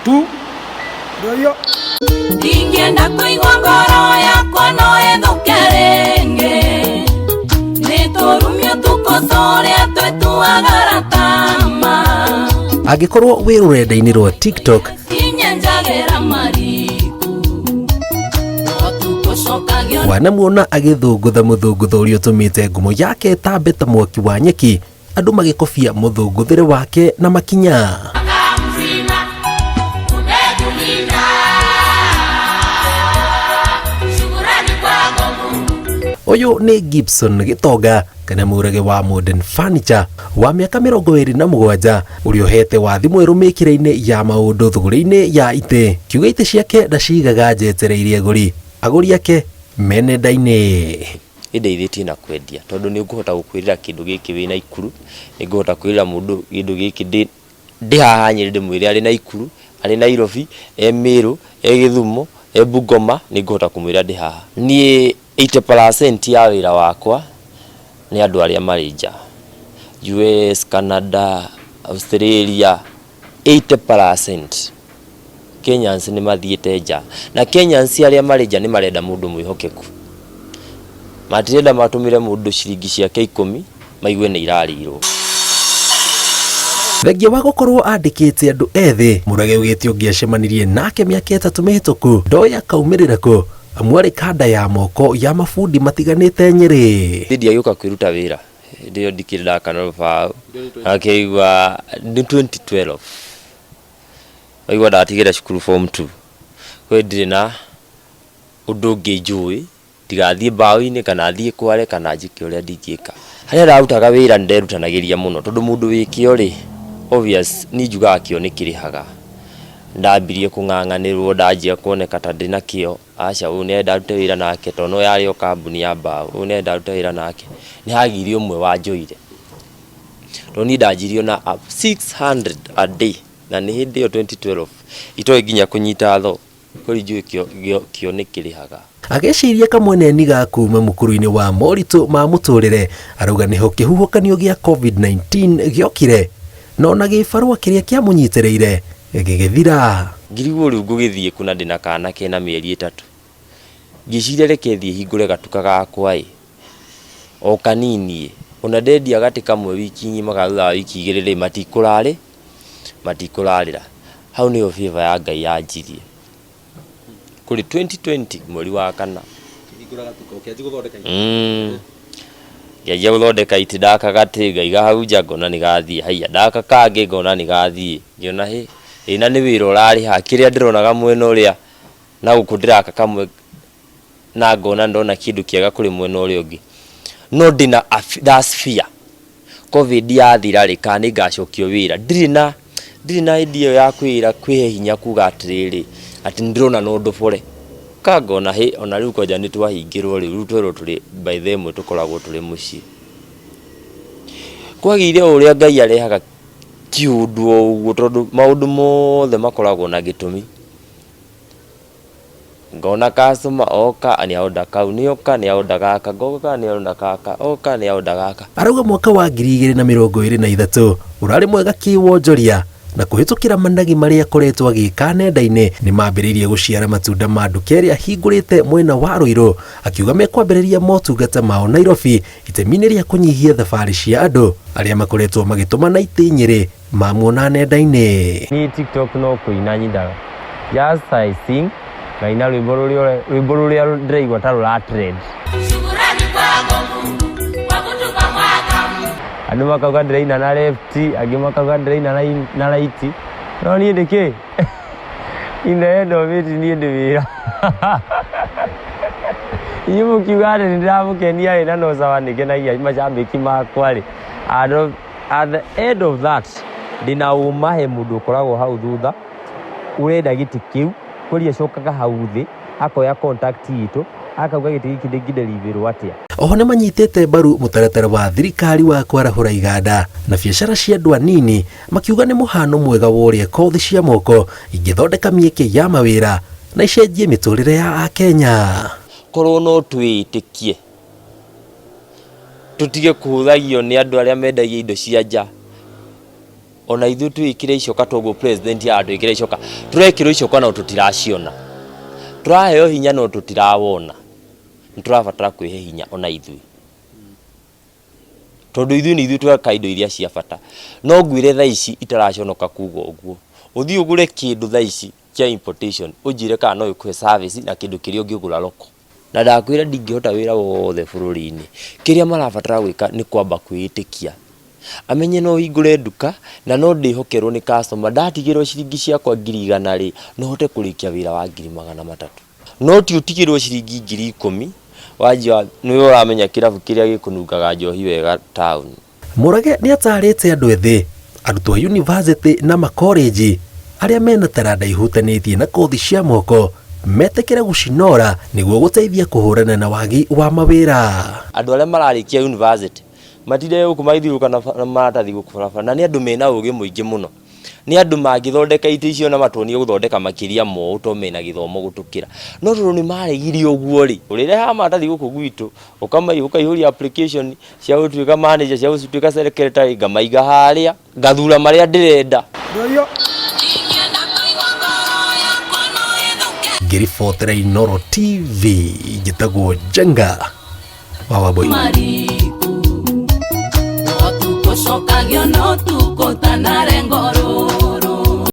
2 ndio hiyo. Ndingĩenda kũigua ngoro yakwa no ĩthũke rĩngĩ nĩ tũrumio tukũ tũrĩa twĩtuaga ratama. Angĩkorwo wĩ rũrenda-inĩ rwa TikTok, Inyenjagĩra mariku ũtukũ cokagio. Wanamuona agĩthũngũtha mũthũngũtho ũrĩa ũtũmĩte ngumo yake ĩtambe ta mwaki wa nyeki, andũ magĩkobia mũthũngũthĩre wake na makinya. Ũyũ nĩ Gibson Gĩtonga kana mũrage wa Modern Furniture wa mĩaka 27, ũrĩa ũhete wathi mwerũ mĩkĩre-inĩ ya maũndũ thũgũrĩ-inĩ ya itĩ. Kiuga itĩ ciake ndacigaga njetereirie agũri, agũri ake me nenda-inĩ. Ĩndeithĩtie na kwendia tondũ nĩ ngũhota gũkwĩrĩra kĩndũ gĩkĩ wĩ Naikuru, nĩ ngũhota kwĩrĩra mũndũ kĩndũ gĩkĩ ndĩ haha Nyĩrĩ, ndĩmwĩre arĩ Naikuru, arĩ Nairobi, e Mĩrũ, e Gĩthumo, e Bungoma, nĩ ngũhota kũmwĩra ndĩ haha. Niĩ 80% ya wĩra wakwa nĩ andũ arĩa marĩ nja, US, Canada, Australia, 80%. Kenyans nĩ mathiĩte nja, na Kenyans arĩa marĩ nja nĩ marenda mũndũ mwĩhokeku, matirenda matũmĩre mũndũ ciringi ciake 10 maigue nĩ irarĩirwo. Thengia wa gũkorwo andĩkĩte andũ ethĩ, Mũrage augĩte ũngĩacemanirie nake mĩaka 3 mĩhĩtũku ndoĩ akaumĩrĩra kũ, amu arĩ kanda ya moko ya mabundi matiganĩte Nyĩrĩ. Hĩndĩ agĩũka kwĩruta wĩra hĩndĩ ĩyo ndikĩrĩ ndakana rũbaũ, akĩigua nĩ 2012 waigua ndatigĩra cukuru form 2, kwĩ ndirĩ na ũndũ ũngĩ njũĩ tigathiĩ mbaũ-inĩ kana thiĩ kware kana njĩke ũrĩa ndingĩka. Harĩa ndarutaga wĩra nĩ nderutanagĩria mũno tondũ mũndũ wĩ kĩo rĩ, obvious niĩ njugaga kĩo nĩ kĩrĩhaga. Ndambirie kũng'ang'anĩrwo, ndanjia kuoneka ta ndĩna kĩo, aca ũyũ nĩ arenda ndute wĩra nake tondũ no yarĩ o kambuni ya mbaũ, ũyũ nĩ arenda ndute wĩra nake. Nĩ hagĩire ũmwe wanjoire tondũ niĩ ndanjirie na 600 a day, na nĩ hĩndĩ ĩyo 2012 itoĩ nginya kũnyita thoo. Kweli njũĩ kĩo nĩ kĩrĩhaga. Agĩciria kamweneni ga kuma mũkuru-inĩ wa moritũ ma mũtũrĩre, arauga nĩho kĩhuhũkanio gĩa COVID-19 gĩokire, na ona gĩbarũa kĩrĩa kĩamũnyitĩrĩire gĩgĩthira. Ngirigwo rĩu ngũgĩthiĩ kũ na ndĩna kana kena mĩeri 3. Ngĩciria reke thiĩ hingũre gatuka gakwa ĩ, o kanini ĩ, ona ndendia gatĩ kamwe wiki ng'ima kana thutha wa wiki 2 rĩ, matikũrarĩra. Hau nĩho favor ya Ngai yanjirie. Kũrĩ 2020 mweri wa kana. Ngĩanjia gũthondeka itĩ, ndaka gatĩ ngaiga hau nja ngona nĩ gathiĩ, haiya ndaka kangĩ ngona nĩ gathiĩ, ngĩona hĩ, ĩ na nĩ wĩra ũrarĩha, kĩrĩa ndĩronaga mwena ũrĩa na gũkũ ndĩraka kamwe na ngona ndona kĩndũ kĩega kũrĩ mwena ũrĩa ũngĩ. No ndĩna that fear, COVID yathira rĩ, kana nĩ ngacokio wĩra. Ndirĩ na hĩndĩ ĩyo ya kwĩra kwĩhe hinya kuga atĩrĩrĩ, atĩ nĩ ndĩrona no ndobore. Ka ngona hĩ, ona rĩu kwanja nĩ twahingĩrwo rĩu, rĩu twerwo tũrĩ by thaa 1 tũkoragwo tũrĩ mũciĩ. Kwagĩire o ũrĩa Ngai arehaga kĩũndũ o ũguo tondũ maũndũ mothe makoragwo na gĩtũmi. Ngona customer oka nĩ order kau, nĩ oka nĩ order gaka, ngoka nĩ order gaka, oka nĩ order gaka. Arauga mwaka wa 2023 ũrarĩ mwega kĩwonjoria, na kũhĩtũkĩra managi marĩa akoretwo agĩka nenda-inĩ nĩ mambĩrĩirie gũciara matunda ma nduka ĩrĩa ahingũrĩte mwena wa Ruiru, akiuga mekwambĩrĩria motungata mao Nairobi itemi-inĩ rĩa kũnyihia thabarĩ cia andũ arĩa makoretwo magĩtũmana itĩ Nyĩrĩ mamuona nenda-inĩ. Niĩ TikTok no kũina nyinaga. Just I sing, ngaina rwĩmbo rũrĩa ndĩraigua ta rũra trend. Andũ makauga ndĩraina na left, angĩ makauga ndĩraina na right. No niĩ ndĩkĩ? In the end of it niĩ ndĩ wĩra. Inyuĩ mũkiuga atĩ nĩ ndĩramũkenia ĩ, na no sawa, nĩngenagia macambĩki makwa rĩ. At the end of that, ndĩna ũma he mũndũ ũkoragwo hau thutha ũrenda gĩtĩ kĩu, kweli acokaga hau thĩ akoya contact itũ akauga gĩtĩ gĩkĩ ndĩngĩdeliverwo atĩa. Oho nĩ manyitĩte mbaru mũtaratara wa thirikari wa kwarahũra iganda na biacara cia andũ anini, makiuga nĩ mũhano mwega wa ũrĩa kothi cia moko ingĩthondeka mĩeke ya mawĩra na icenjie mĩtũrĩre ya Akenya. Korwo no twĩĩtĩkie, tũtige kũhũthagio nĩ andũ arĩa mendagia indo cia nja. Ona ithuĩ twĩkĩre icoka toguo president aratwĩkĩra icoka, tũrekĩrwo icoka no tũtiraciona, tũraheo hinya no tũtirawona. Nĩ tũrabatara kwĩhe hinya ona ithuĩ, tondũ ithuĩ nĩ ithuĩ tweka indo iria cia bata. No ngwĩre thaa ici itaraconoka kuga ũguo, ũthiĩ ũgũre kĩndũ thaa ici kĩa importation, ũnjĩre kana no ĩkũhe service na kĩndũ kĩrĩa ũngĩgũra local. Na ndakwĩra ndingĩhota wĩra wothe bũrũri-inĩ. Kĩrĩa marabatara gwĩka nĩ kwamba kwĩĩtĩkia, amenye no hingũre nduka na no ndĩhokerwo nĩ customer. Ndatigĩrwo ciringi ciakwa 100,000 rĩ, no hote kũrĩkia wĩra wa 300,000. No ti ũtigĩrwo ciringi 10,000 wanjia nĩwe ũramenya kĩrabu kĩrĩa gĩkũnungaga njohi wega taũni. Mũrage nĩ atarĩte andũ ethĩ, arutwo a yunivasĩtĩ na makorenji arĩa mena taranda ihutanĩtie na kothi cia moko metĩkĩre gũcinora nĩguo gũteithia kũhũrana na wagi wa mawĩra. Andũ arĩa mararĩkia university matinde gũkũ magĩthiũrũrũka na maratathi gũkũ barabara, na nĩ andũ mena ũgĩ mũingĩ mũno, nĩ andũ mangĩthondeka itĩ icio na matuonie gũthondeka makĩria ma ũũ tondũ mena gĩthomo gũtũkĩra. No tondũ nĩ maregire ũguo rĩ, ũrĩrehaga maratathi gũkũ gwitũ, ũkaihũria application cia gũtuĩka manager, cia gũtuĩka secretary, ngamaiga harĩa, ngathura marĩa ndĩrenda. Ndoyo. Ngĩribotera Inooro TV, njĩtagwo Njenga wa Wambui. Mariku otukå cokagio no tukå tanare ngoro.